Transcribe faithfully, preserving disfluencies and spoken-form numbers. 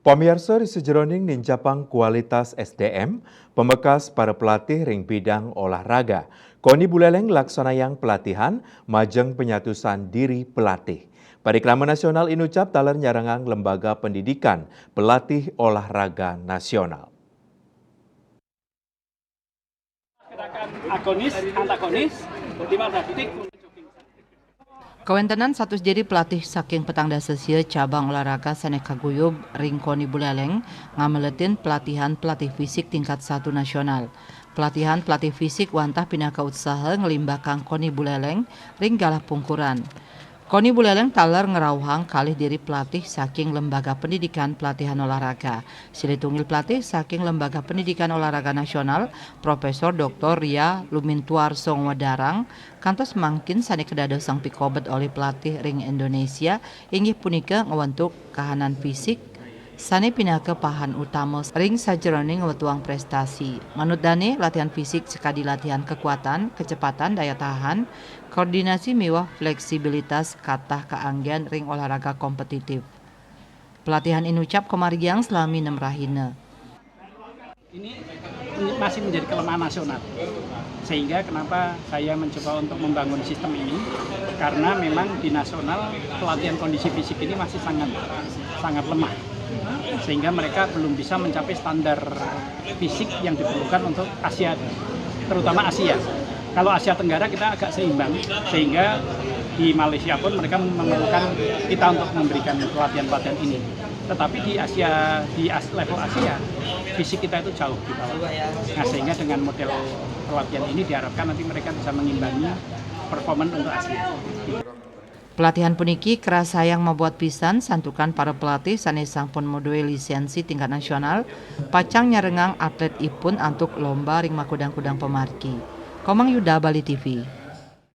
Pamiarsa, ri sajeroning ninjapang kualitas S D M, pamekas para pelatih ring bidang olahraga, Koni Buleleng laksanayang pelatihan majeng penyatusan diri pelatih. Parikrama nasional inucap taler nyarengang lembaga pendidikan pelatih olahraga nasional. Gerakan agonis, antagonis, di mana titik untuk jogging. Kawentenan satus diri pelatih saking petang dasa sia cabang olahraga sane kaguyub ring Koni Buleleng ngameletin pelatihan pelatih fisik tingkat satu nasional. Pelatihan pelatih fisik wantah pinaka utsaha nglimbakang Koni Buleleng ring galah pungkuran. Koni Buleleng taler ngrauhang kalih diri pelatih saking Lembaga Pendidikan Pelatihan Olahraga. Silih tunggil pelatih saking Lembaga Pendidikan Olahraga Nasional, Profesor Doktor Ria Lumintuarso ngwedarang, kantos mangkin sane kadadosang pikobet olih pelatih ring Indonesia inggih punika ngwentuk kahanan fisik sane pinaka pahan utama ring sajeroning ngwetuang prestasi. Manut dane, latihan fisik sakadi latihan kekuatan, kecepatan, daya tahan, koordinasi miwah fleksibilitas katah kaanggen ring olahraga kompetitif. Pelatihan inucap kamargiang salami nem rahina. Ini masih menjadi kelemahan nasional. Sehingga kenapa saya mencoba untuk membangun sistem ini, karena memang di nasional pelatihan kondisi fisik ini masih sangat sangat lemah. Sehingga mereka belum bisa mencapai standar fisik yang diperlukan untuk Asia, terutama Asia. Kalau Asia Tenggara kita agak seimbang, sehingga di Malaysia pun mereka memerlukan kita untuk memberikan pelatihan-pelatihan ini. Tetapi di Asia, di As- level Asia, fisik kita itu jauh di bawah. Nah, sehingga dengan model pelatihan ini diharapkan nanti mereka bisa mengimbangi performa untuk Asia. Pelatihan puniki karasayang mabuat pisan santukan para pelatih sane sampun madue lisensi tingkat nasional pacang nyarengang atletipun antuk lomba ring makudang-kudang pamargi. Komang Yuda, Bali T V.